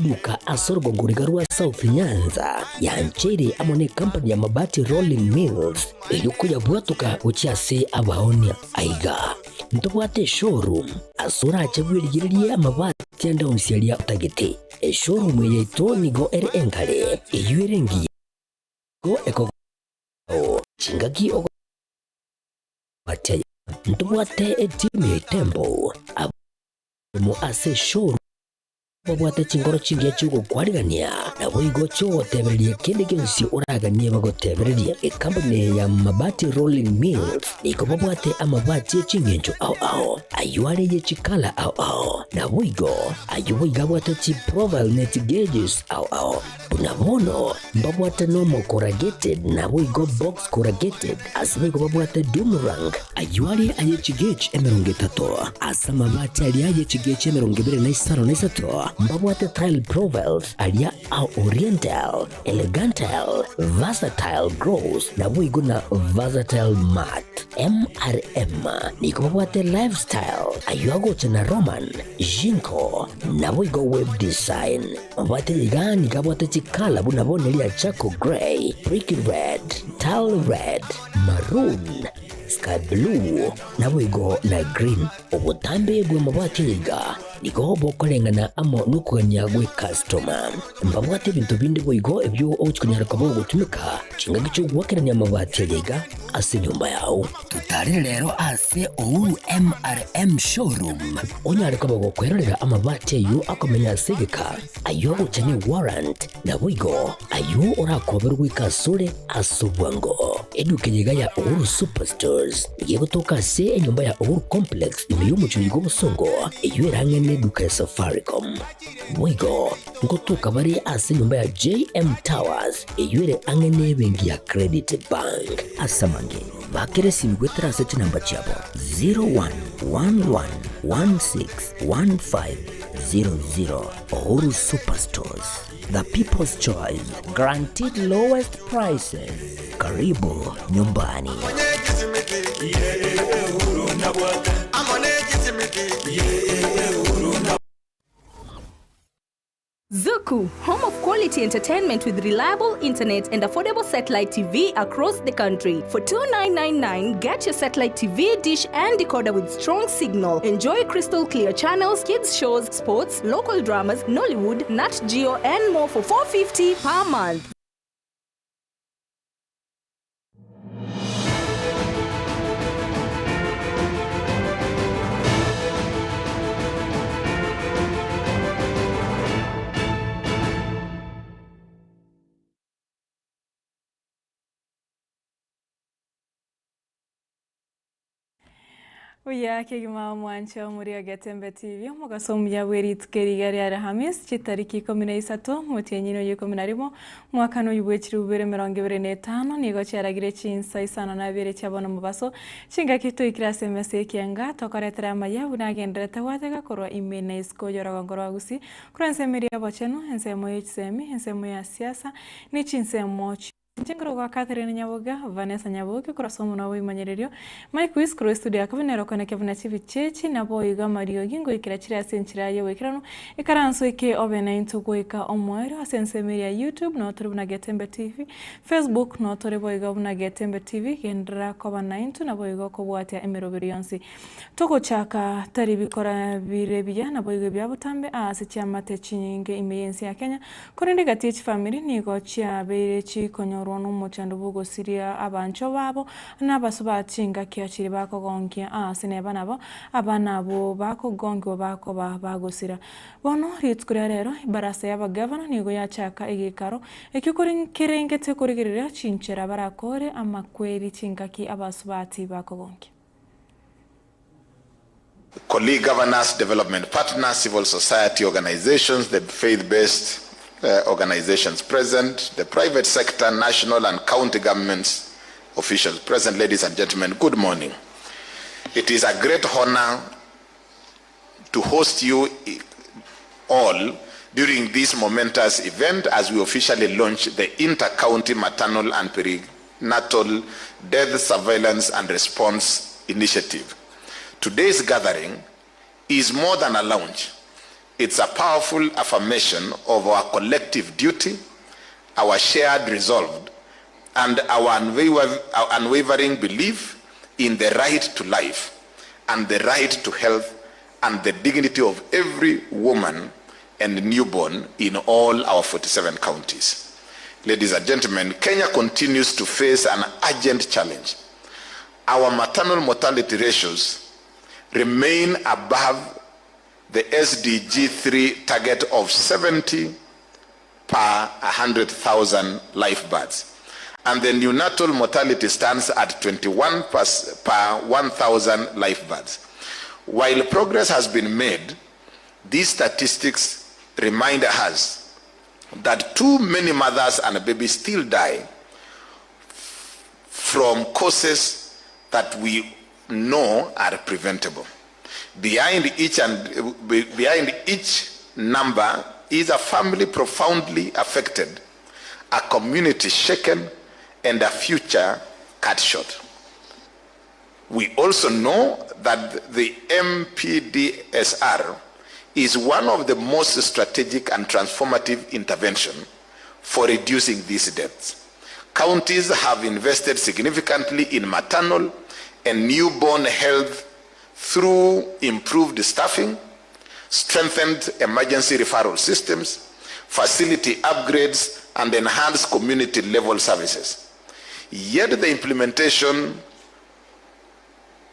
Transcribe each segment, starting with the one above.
Duka ase orogongo riga rwa South Nyanza yancheire amo ne company ya Mabati Rolling Mills erio koyabwatoka gochia ase abaonia. Aiga ntobwate eshowroom ase orache bwerigererie amabati ande onsi aria otagete. Eshowroom eye yaito nigo ere enkare eyio ere engiya nigo ekogao chingaki ogobatia aya. Ntobwate etimu ya Itembo abamo ase eshowroom. Babwate chinkoro chingiya chi'ogokwarigania, naboigo chi'ogotebereria kende gionsi oraganie bagotebererie. Ekampuni eye ya Mabati Rolling Mills nigo babwate amabati e chingencho ao ao, ayio are ye chikala ao ao, naboigo ayio boigo abwate chiprofile ne chigeges ao ao. Buna bono mbabwate normal corrugated naboigo box corrugated, ase boigo babwate doom rank, ayio are aye chigauge 30, ase amabati aria aye chigauge 23 na mbabwate tile profiles aria a oriental, elegantile, versatile gloss naboigo na versatile matte. MRM nigo babwate lifestyle, ayio agocha na Roman, Jinko, naboigo web design. Mabwate iga nigo abwate chikala buna bono eria charcoal grey, brick red, tile red, maroon, sky blue, naboigo na green. Obotambe bw'amabwate aya iga nigo bokoreng'ana amo nokogania gw'ecustoma. Mbabwate ebinto binde boigo ebio ogochia konyara koba ogotumeka chingaki chi'ogoakerania amabati aya iga ase enyomba yao. Totarere rero ase Uhuru MRM Showroom onyare koba gokwerorera amabati ayio akomenya ase egeka, ayio agocha ne warrant, naboigo ayio orakoberwe goika asore ase obwango. Eduka eye iga ya Uhuru Superstores nigo egotoka ase enyomba ya Uhuru Complex ime y'omochie oyo bw'obosongo eyio ere ang'e neduka ya Safaricom. Boigo ngotoka bare ase enyomba ya JM Towers eyio ere ang'e nebenki ya Credit Bank. Ase amange, bakera esimi goetera ase chinamba chiabo 0111161500. Uhuru Superstores, the people's choice, guaranteed lowest prices. Karibu nyumbani. Zuku, home of quality entertainment with reliable internet and affordable satellite TV across the country. For 2999, get your satellite TV, dish and decoder with strong signal. Enjoy crystal clear channels, kids shows, sports, local dramas, Nollywood, Nat Geo and more for 450 per month. Buya kegima omwanche omoria Getembe TV, omogaso omuya bwe rituko eri iga ria Alhamisi chitariki 13 omotienyi oyo 11 mwakano oyo bwe chilifu bibere 25 nigo chiaragire chinsa isano na ibere chia bono mobaso chingaki toikire ase emesa ekianga tokoretera amaya buna agenderete gwateka korwa ime na isiko y'orogongo rwa Gusii korwa ensemo eria y'obochenu, ensemo ye chisemi, ensemo ya siasa, ne chinsemo Inche nkorokwa Catherine Nyaboga, Vanessa Nyaboke korwa ase omonwa bw'ebimanyererio, Mike Wiz korwa estudio ya Kabina erokoneke buna chibicha echi, naboigo amariogi ngoikera chire ase enchera y'oboikeranu, ikaranso eke obe naintwe goika omoerio ase ensemo eye ya YouTube noo tore buna Getembe TV, Facebook noo tore boigo buna Getembe TV, genderera koba naintwe naboigo kobwatia emeroberi yonsi. Togochaka tari bikora bire ebiya naboigo ebia botambe aase chiamate chinyinge ime y'ense ya Kenya, Korende egati ye chifamiri nigo chiabeire chikonyorwa nomochando bw'ogosiria abanchwa babo na abasubati chingaki chiria bakogonkia aase neba nabo abana abwo bakogonkiwa bakoba bagosira. Bono rituko ria rero ebarasa y'abagavana nigo yachaka egeikaro ekio kerengete korigereria chinchera barakore amakweri chingaki abasubati bakogonkia. Colleague governors, development partners, civil society organizations, the faith-based organizations present, the private sector, national and county governments officials present, ladies and gentlemen, good morning. It is a great honor to host you all during this momentous event as we officially launch the Inter-County Maternal and Perinatal Death Surveillance and Response Initiative. Today's gathering is more than a launch. It's a powerful affirmation of our collective duty, our shared resolve, and our unwavering belief in the right to life and the right to health and the dignity of every woman and newborn in all our 47 counties. Ladies and gentlemen, Kenya continues to face an urgent challenge. Our maternal mortality ratios remain above the SDG 3 target of 70 per 100,000 live births. And the neonatal mortality stands at 21 per 1,000 live births. While progress has been made, these statistics remind us that too many mothers and babies still die from causes that we know are preventable. Behind each and behind each number is a family profoundly affected, a community shaken, and a future cut short. We also know that the MPDSR is one of the most strategic and transformative intervention for reducing these deaths. Counties have invested significantly in maternal and newborn health through improved staffing, strengthened emergency referral systems, facility upgrades, and enhanced community level services. Yet the implementation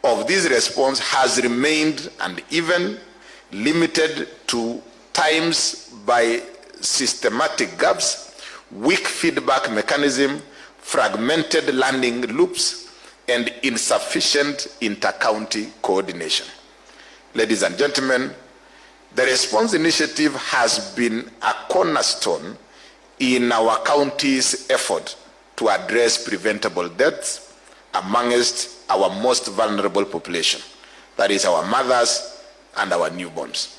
of this response has remained uneven, limited to times by systematic gaps, weak feedback mechanism, fragmented learning loops, and insufficient intercounty coordination. Ladies and gentlemen, the response initiative has been a cornerstone in our county's effort to address preventable deaths amongst our most vulnerable population, that is our mothers and our newborns.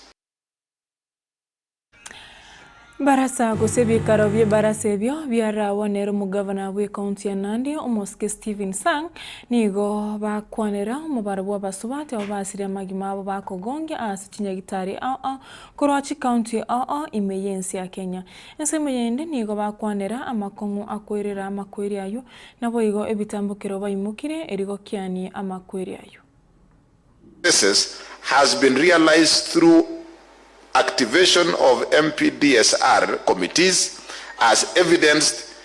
Barasa gose ebikaro bi'ebarasa ebio biaragwa nere omogavana bw'ecounty ya Nandi, omosike Stephen Sang, nigo bakwanera omobaro bw'abasubati abwo basirie amagima abo bakogongia ase chinyagitari ao ao korwa chicounty ao ao ime y'ense ya Kenya. Ensemo yende nigo bakwanera amakong'u akoirera amakweri ayio, naboigo ebitambokero baimokire erio gokiania amakweri ayio. This has been realized through activation of MPDSR committees as evidenced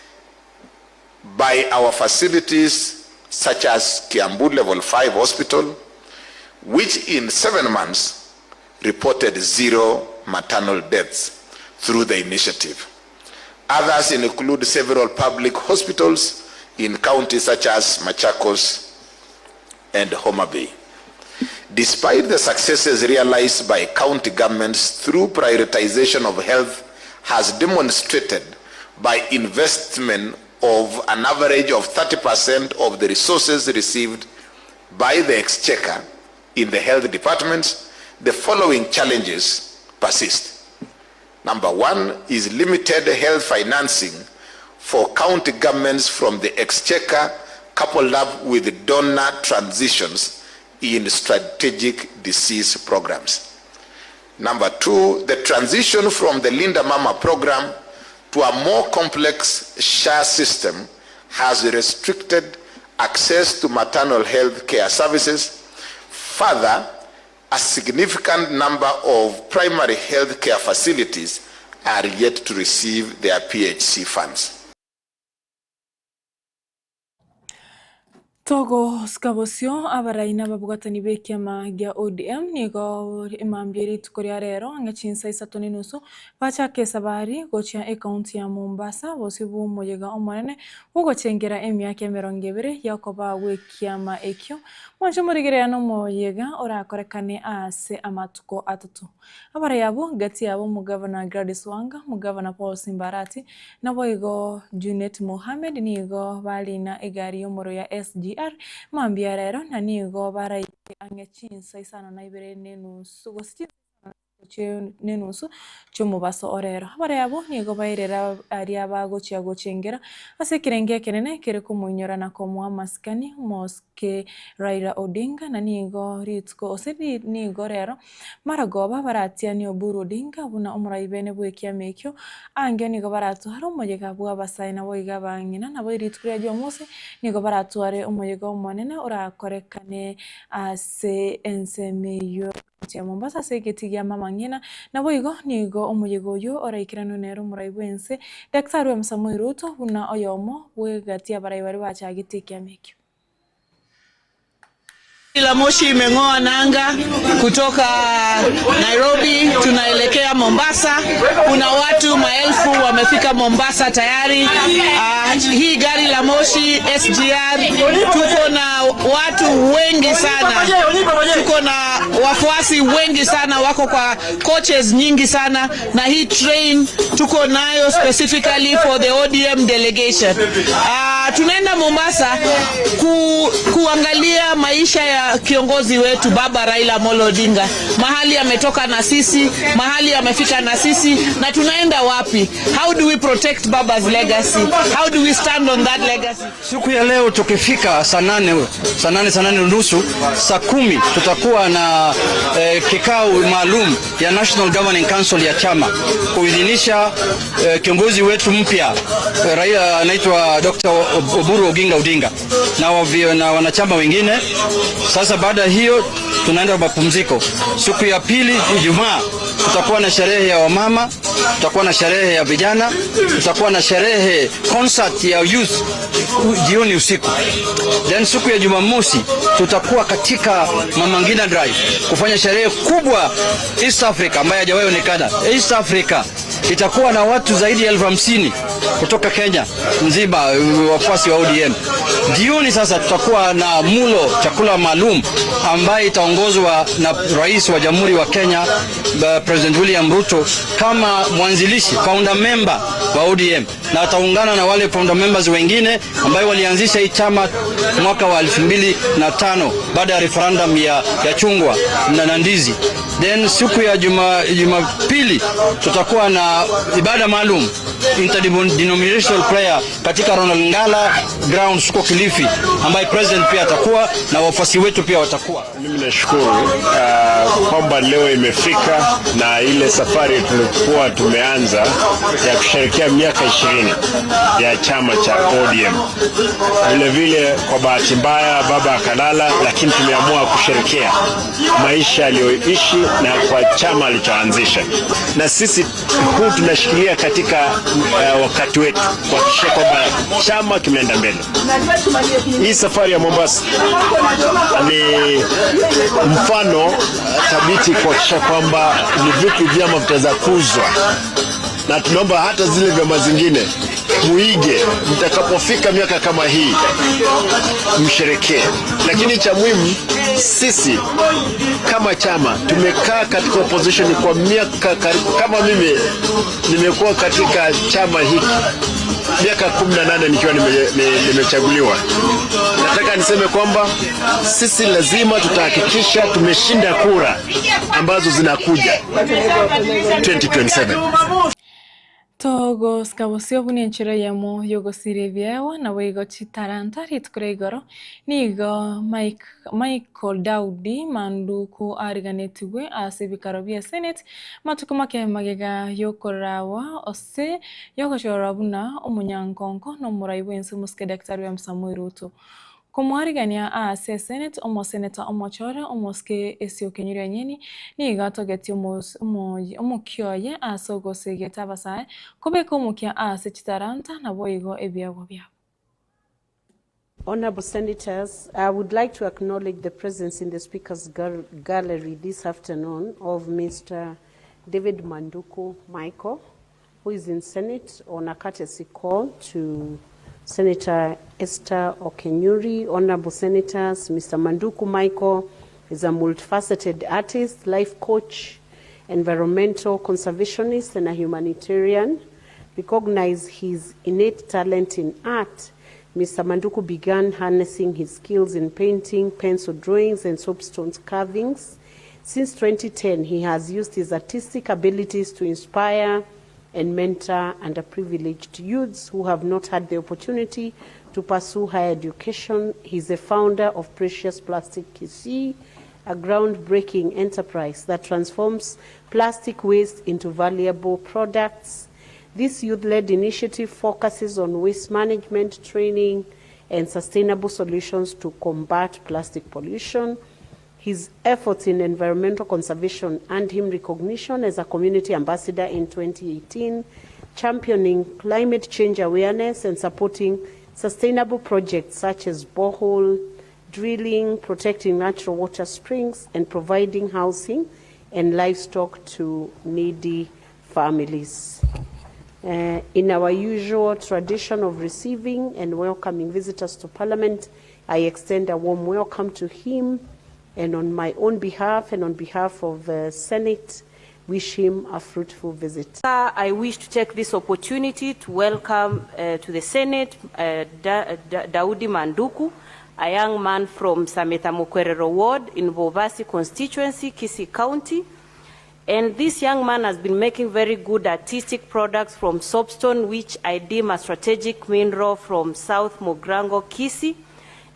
by our facilities such as Kiambu Level 5 Hospital, which in 7 months reported zero maternal deaths through the initiative. Others include several public hospitals in counties such as Machakos and Homa Bay. Despite the successes realized by county governments through prioritization of health has demonstrated by investment of an average of 30% of the resources received by the exchequer in the health departments, the following challenges persist. Number one is limited health financing for county governments from the exchequer coupled up with donor transitions in strategic disease programs. Number two, the transition from the Linda Mama program to a more complex SHA system has restricted access to maternal health care services. Further, a significant number of primary health care facilities are yet to receive their PHC funds. Togosika bosio abarai na ababwatani b'ekiama gia ODM nigo emambia rituko ria rero ang'e chinsa isato na enusu bachaka esabari gochia ecounty ya Mombasa bosio bw'omoyega omonene bwogochengera emiaka emerongo ebere ya okoba gw'ekiama ekio. Mwanche morigereria na omoyega orakorekane ase amatuko atato. Abarai abwo gati yabo omogavana Gladys Wanga, omogavana Paul Simba Arati, naboigo Junet Mohamed nigo barina egari y'omorero ya SGR mambia rero na nigo baraike ang'e chinsa isano na ibere na enusu gose chinsa isano. Nenusu chi'omobaso orero. Abaria abwo nigo bairera aria bagochia gochengera ase ekerengo ekenene kere komoinyora na komoa amasikani omosike Raila Odinga, na nigo rituko gose nigo rero maragoba baratianie Oburu Odinga buna omorai bene bw'ekiama ekio. Ankio nigo baratware omoyega bw'abasae naboigo abang'ina, nabo rituko ria Jumamosi nigo baratware omoyega omonene orakorekane ase ensemo eyio. Gochia Mombasa ase egetii gia Mama Ng'ina. Naboigo nigo omoyega oyio oraikeranwe nere omorai bw'ense, Daktari William Samoei Ruto, buna oyomo bw'egati y'abarai baria bachagete ekiama ekio. Gari la moshi imeng'oa nanga kutoka Nairobi tunaelekea Mombasa. Kuna watu maelfu wamefika Mombasa tayari. Uh, hii gari la moshi SGR tuko na watu wengi sana, tuko na wafuasi wengi sana, wako kwa coaches nyingi sana, na hii train tuko nayo specifically for the ODM delegation. Tunaenda Mombasa kuangalia maisha ya kiongozi wetu Baba Raila Amolo Odinga, mahali ametoka na sisi, mahali amefika na sisi, na tunaenda wapi? How do we protect Baba's legacy? How do we stand on that legacy? Siku ya leo tukifika saa 8, saa 8:30, saa 10 tutakuwa na kikao maalum ya National Governing Council ya chama kuidhinisha kiongozi wetu mpya raia anaitwa Dr. Oburu Oginga Odinga na wanachama wengine. Sasa baada ya hiyo tunaenda mapumziko. Siku ya pili Ijumaa tutakuwa na sherehe ya wamama, tutakuwa na sherehe ya vijana, tutakuwa na sherehe concert ya youth jioni usiku. Then siku ya Jumamosi tutakuwa katika Mama Ngina Drive kufanya sherehe kubwa East Africa ambayo hajawahi onekana. East Africa itakuwa na watu zaidi ya 50,000 kutoka Kenya nzima, wafuasi wa ODM. Jioni sasa tutakuwa na mulo, chakula maalum ambaye itaongozwa na Rais wa Jamhuri wa Kenya President William Ruto kama mwanzilishi founder member wa ODM, na ataungana na wale founder members wengine ambayo walianzisha hii chama mwaka wa 2005 baada ya referendum ya chungwa na ndizi. Then siku ya Jumapili tutakuwa na ibada maalum interdenominational prayer katika Ronald Ngala grounds huko Kilifi, ambaye president pia atakuwa na wafuasi wetu pia watakuwa. Mimi nashukuru kwamba leo imefika na ile safari tulikuwa tumeanza ya kusherehekea miaka 20 ya chama cha ODM. Vile vile kwa bahati mbaya baba akalala, lakini tumeamua kusherehekea maisha aliyoishi na kwa chama alichoanzisha, na sisi huu tunashikilia katika wakati wetu kuhakikisha kwamba chama kimeenda mbele. Hii safari ya Mombasa ni mfano thabiti kuhakikisha kwamba ni vipi vyama vitaweza kuzwa, na tunaomba hata zile vyama zingine muige, mtakapofika miaka kama hii msherekee. Lakini cha muhimu, sisi kama chama tumekaa katika opposition kwa miaka karibu, kama mimi nimekuwa katika chama hiki miaka 18 nikiwa nimechaguliwa. Nataka niseme kwamba sisi lazima tutahakikisha tumeshinda kura ambazo zinakuja 2027. Togosika bosio buna enchera eyemo y'ogosiria ebiegwa, naboigo chitalanta rituko ria igoro, nigo Mike Michael Daudi Manduku ariganetigwe ase ebikaro bia Senate matuko make magega yokorawa ase yogochorwa buna omonyankonko na omorai bwense omosike Daktari William Samoei Ruto. Komwarigania ase Senate omoseneta omochore omosike Esio Kenyuri Anyeni nigo atogetie omokioye ase ogosegeta abasae kobeka omokia ase chitalanta naboigo ebiegwa biabo. Honorable Senators, I would like to acknowledge the presence in the Speaker's Gallery this afternoon of Mr. David Manduku Michael, who is in Senate on a courtesy call to Senator Esther Okenyuri. Honorable Senators, Mr. Manduku Michael is a multifaceted artist, life coach, environmental conservationist, and a humanitarian. Recognize his innate talent in art, Mr. Manduku began harnessing his skills in painting, pencil drawings, and soapstone carvings. Since 2010, he has used his artistic abilities to inspire and mentor underprivileged youths who have not had the opportunity to pursue higher education. He's the founder of Precious Plastic Kisii, a groundbreaking enterprise that transforms plastic waste into valuable products. This youth-led initiative focuses on waste management, training, and sustainable solutions to combat plastic pollution. His efforts in environmental conservation earned him recognition as a community ambassador in 2018, championing climate change awareness and supporting sustainable projects such as borehole drilling, protecting natural water springs, and providing housing and livestock to needy families. Uh, in our usual tradition of receiving and welcoming visitors to Parliament, I extend a warm welcome to him and on my own behalf and on behalf of the Senate, wish him a fruitful visit. I wish to take this opportunity to welcome uh, to the Senate uh, da da Daudi Manduku, a young man from Sameta Mukwerero Ward in Bobasi constituency, Kisii County. And this young man has been making very good artistic products from soapstone, which I deem a strategic mineral from South Mogrango, Kisii.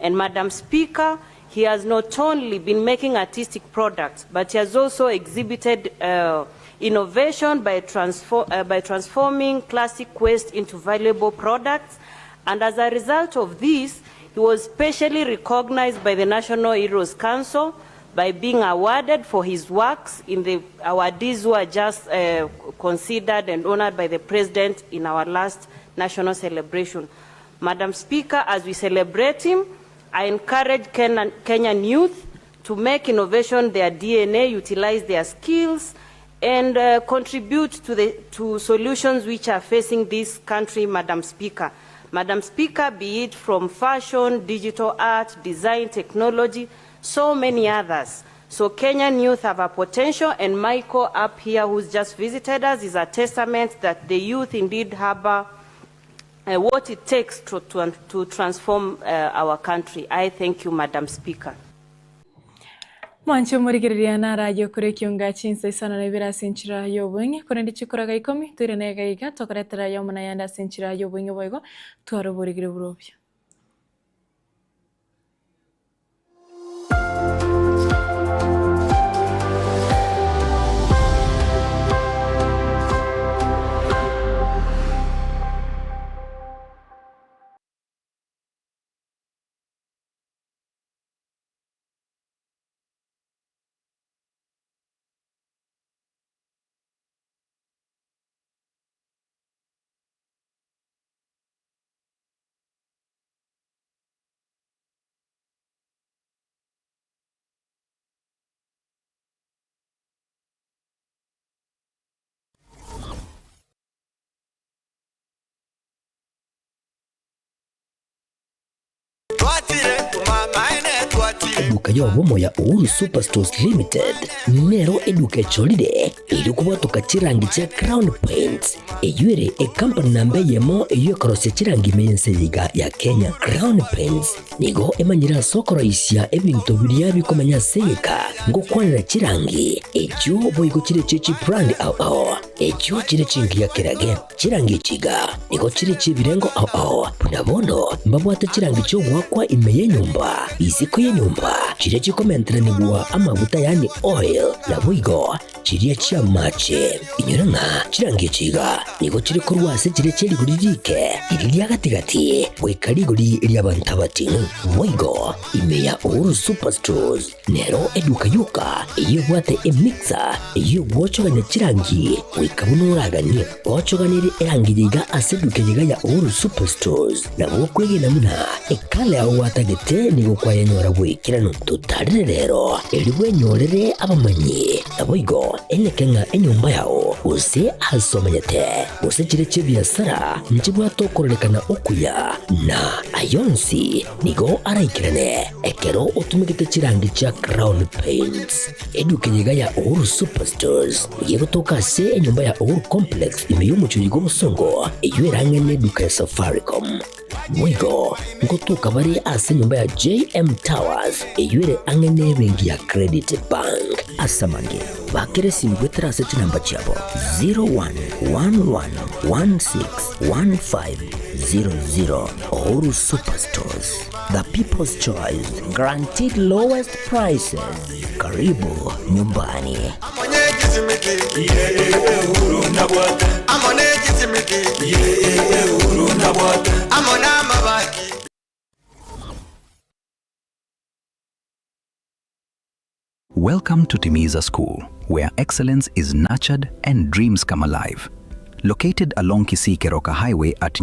And Madam Speaker, he has not only been making artistic products, but he has also exhibited uh, innovation by, transfor uh, by transforming classic waste into valuable products. And as a result of this, he was specially recognized by the National Heroes Council by being awarded for his works in the awardees who are just uh, considered and honored by the president in our last national celebration. Madam Speaker, as we celebrate him, I encourage Kenyan, Kenyan youth to make innovation their DNA, utilize their skills, and uh, contribute to, the, to solutions which are facing this country, Madam Speaker. Madam Speaker, be it from fashion, digital art, design, technology, so many others. So Kenyan youth have a potential, and Michael up here, who's just visited us, is a testament that the youth indeed harbor uh, what it takes to, to, to transform uh, our country. I thank you, Madam Speaker. Mwanche omorigereria naraye okore ekionga chinsa isano na ibere ase enchera y'obong'e, korende chikoraga ikomi toirane iga iga tokoretera ayomo na ayande ase enchera y'obong'e boigo tware oborigire borobio. Eduka y'obomo ya Uhuru Superstores Limited nero eduka echorire eri kobwatoka chirangi chia Crown Paints eyio ere ekampani namba eyemo eyio ekorosia chirangi ime y'ense eye iga ya Kenya. Crown Paints nigo emanyire ase okoroisia ebinto biria bikomenya ase egeka ngokwanera chirangi echio boigo chire chie chibrand ao ao echio chire chingiya kerage. Chirangi echi iga nigo chire chi'ebirengo ao ao, buna bono mbabwate chirangi chi'ogoakwa ime y'enyomba, isiko y'enyomba, chiria chikomenteranigwa amaguta yaani oil, naboigo chiria chi'amache. Inyora ng'a chirangi echi iga nigo chire korwa ase chiria chie rigori riike, riria ria gati-gati, goika rigori ri'abanto abating'u. Boigo ime ya Uhuru Superstores nero eduka yoka eyio ebwate emixer eyio egwochogania chirangi goika buna oraganie. Gochoganirie erangi yiga ase eduka yiga ya Uhuru Superstores nabo okwegena buna ekala yao gwatagete nigo kwayenyora bwaikeranu. Totarire rero erio bwenyorere abamanyi naboigo eneke ng'a enyomba yao gose ase omanyete gose chire chi'ebiasara nchibwate okororekana okuya na ayonsi nigo araikerane ekero otumegete chirangi chia Crown Paints. Eduka eye iga ya Uhuru Superstores nigo egotoka ase enyomba ya Uhuru Complex ime y'omochie bw'obosongo eyio erang'e neduka ya Safaricom. Boigo ngotoka bare ase enyomba ya JM Towers eyio ere ang'e nebenki ya Credit Bank. Ase amange, bakere esimi goetera ase chinamba chiabo 0111161500. Uhuru Superstores, the people's choice, guaranteed lowest prices. Karibu nyumbani. Welcome to Timiza School, where excellence is nurtured and dreams come alive. Located along Kisii Keroka Highway at